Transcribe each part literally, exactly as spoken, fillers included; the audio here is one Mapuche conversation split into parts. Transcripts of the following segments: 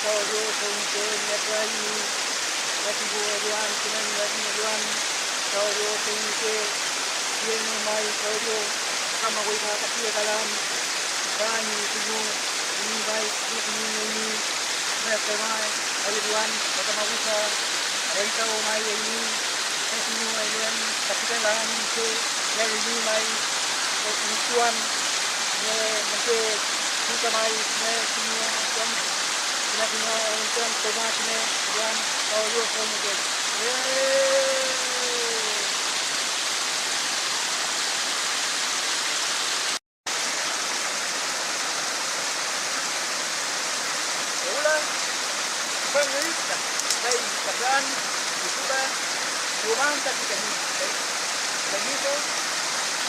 Saw Dios, fewngke lepra eymi, tati pu eluan, küme ngüneluan, Saw Dios, fewngke, kienu may, Saw Dios, kama weyma kapilepalan, ka ñi dungu, eymi may, kiñe dungu eymi, küme fema, ayüluan, ka kama wesa, fey ta umay eymi, fey dungu eymi, kapilepalan iñche, kiñe eymi may, fey dungutuan, kiñe müte, Kiñe may, kiñe, kiñe, kiñe, kiñe, kiñe, kiñe, kiñe, kiñe, kiñe, kiñe, Wewla, küpan ngüyüfkan, fey takan, kisu ta, kiwman tati peñi, fey peñi ko,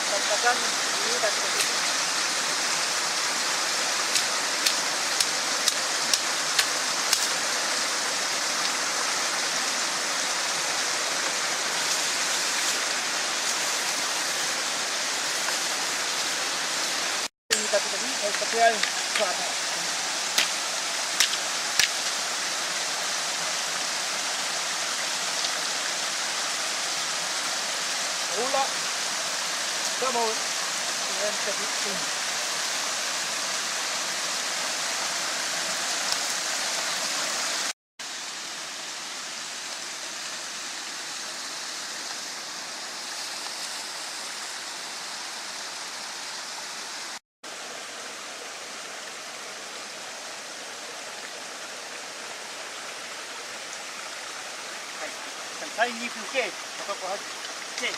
ta takan ngüyü tati peñi. Hola. Estamos. Kay ñi piwke, che.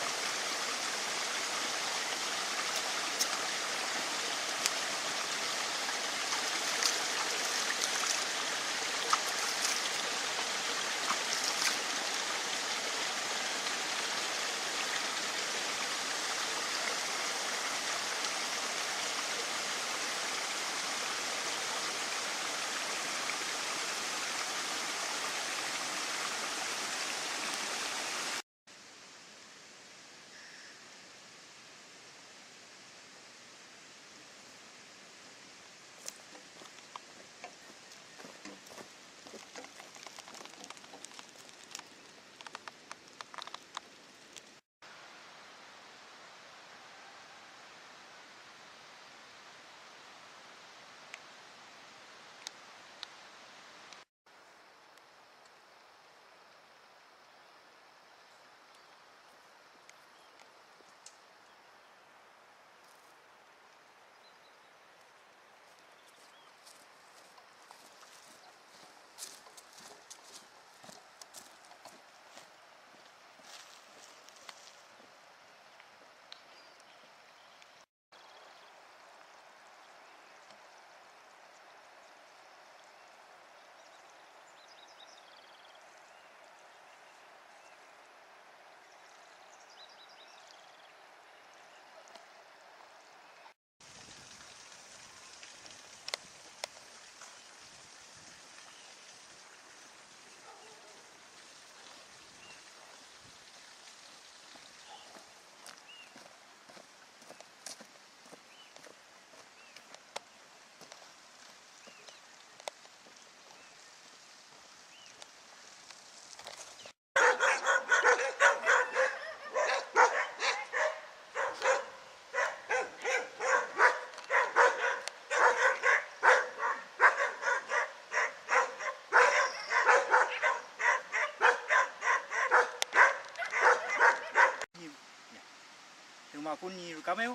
Dewmakun ñi ruka mew,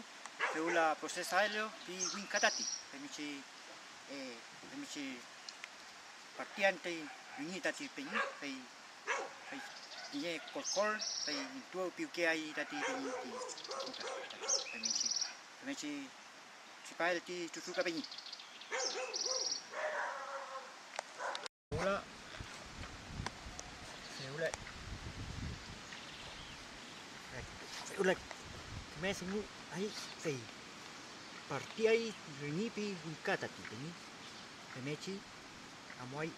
fewla procesael ti wingka tati, femngechi, eh, femngechi parti antü üñi tati peñi, fey, fey kiñe korkor, fey tuwpiwkeay tati peñi ti, femngechi, femngechi tripael ti chuchuka peñi. Wüla, fewla, fewla küme dungu ay, fey partiay rüngipi wingka tati peñi, femngechi amuay,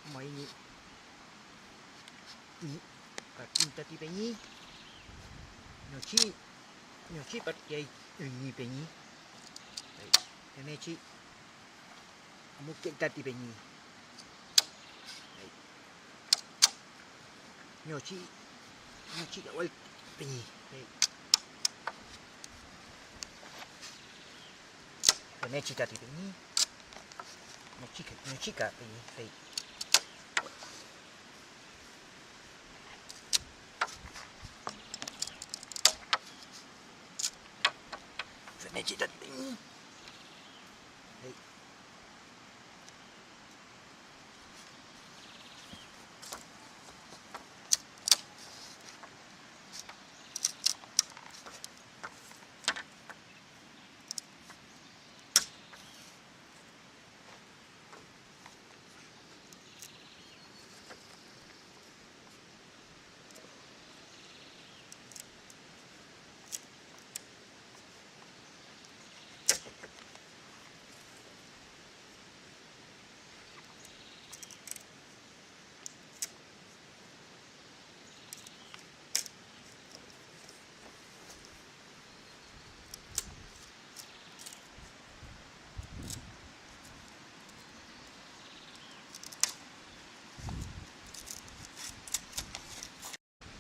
amuay ñi, ñi partin tati peñi, ñochi, ñochi partiay rüngi peñi, fey femngechi Amukey tati peñi. Fey ñochi, ñochi kawel peñi. Fey femngechi tati peñi. Ñochika, ñochika peñi. Fey femngechi tati peñi. Fey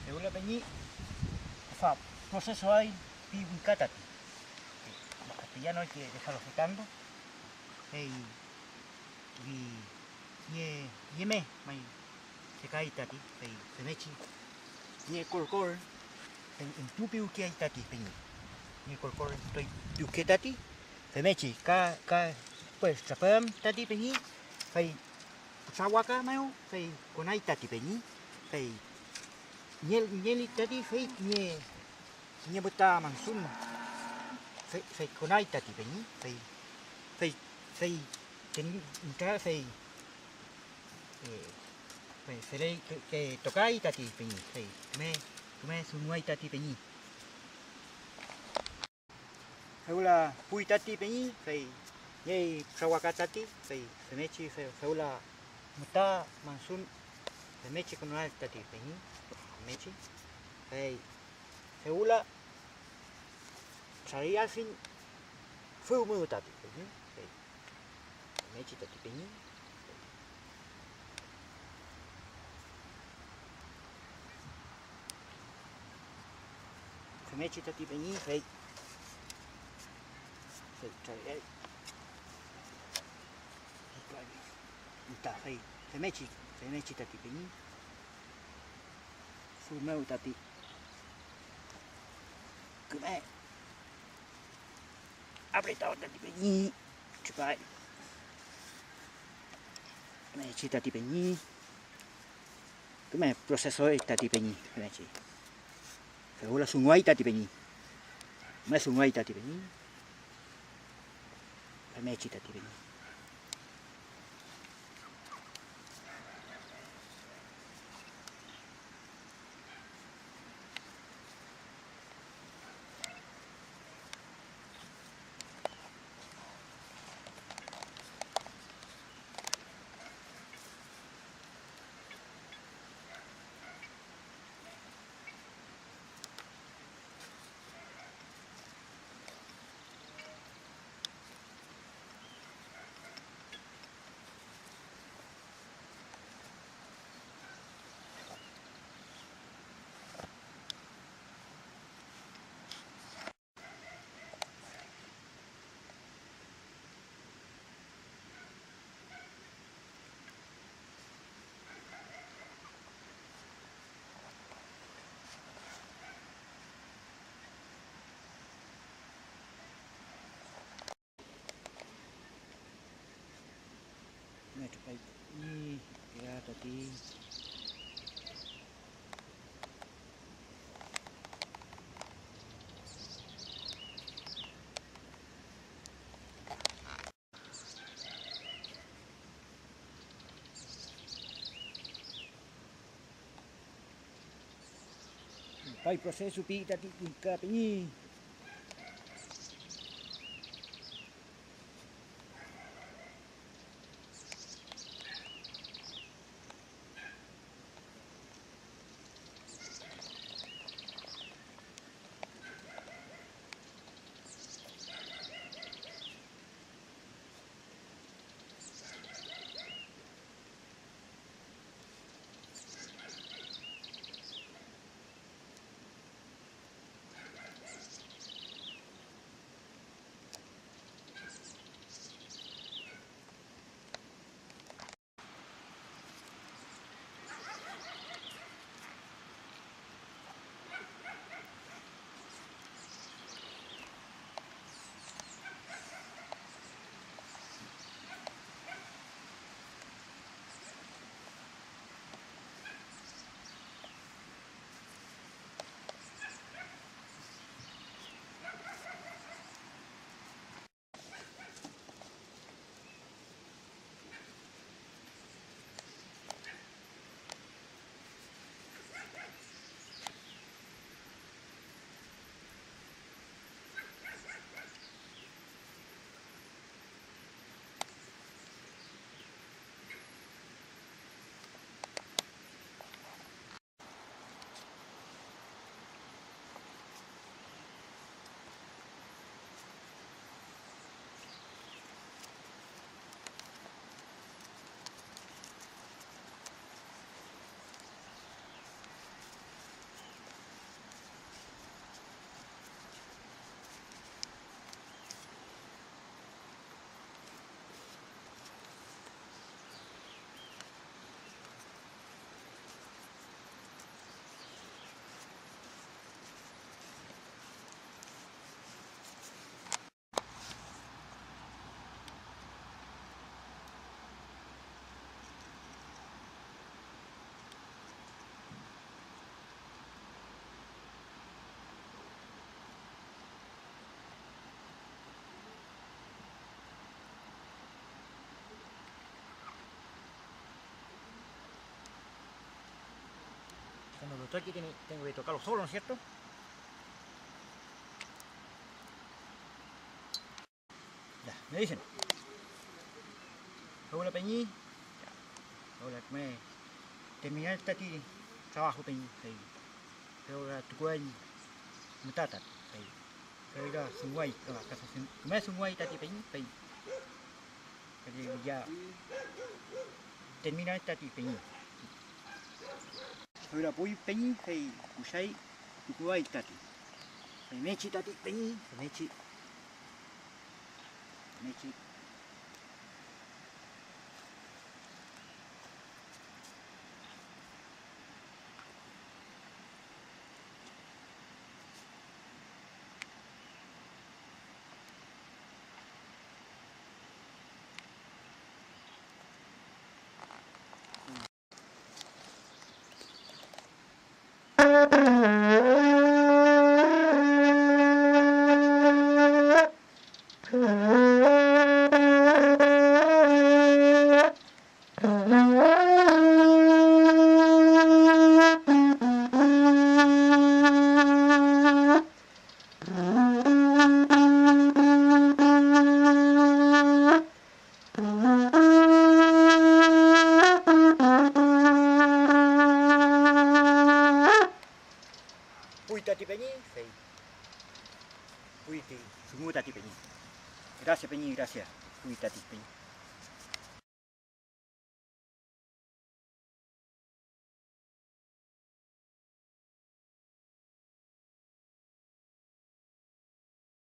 Fewla peñi, fa-, procesoay pi wingka tati. Castellano hay que dejarlo secando. Fey wi-, ñe-, yeme may sekay tati, fey femngechi ñe korkor, fey entupiwkeay tati peñi. Ñe korkor entupiwke tati, femngechi ka, ka, pues, trapüram tati peñi, fey fütra waka mew, fey konay tati peñi, fey ñel-, ñeli tati, fey kiñe, kiñe müta mansun, fey, fey konay tati peñi, fey, fey, fey teni-, entra, fey, eh, fey feley, ke, ke tokay tati peñi, fey küme, küme dunguay tati peñi. Fewla puy tati peñi, fey niey fütra waka tati, fey femngechi fe-, fewla müta mansun femngechi konal tati peñi, femngechi, fey fewla trariafiñ füw mew tati peñi, fey femngechi tati peñi. Femngechi tati peñi, fey, fey trariyay. Ta, fey femngechi, femngechi tati peñi. Fü mew tati küme apretado tati peñi, tripay. Femngechi tati peñi. Küme procesoy tati peñi, femngechi. Fewla dunguay tati peñi. Küme dunguay tati peñi. Femngechi tati peñi. Metrokay ñi kea tati. Kay proceso pi tati wingka peñi. Esto aquí tiene, tengo que tocarlo solo, ¿no es cierto? Ya, me dicen. Fewla peñi, ya. Fewla küme terminal tati trabajo peñi, fey fewla tukuael mütata, fey fewla dunguay, ka, ka, küme dunguay tati peñi, fey, fey ya terminal tati peñi. Fewla puwi peñi, fey kusay tukuay tati. Femngechi tati peñi, femngechi, femngechi. Puwi tati peñi, fey puwi ti dungu tati peñi. Gracias, peñi, gracias. Puwi tati peñi.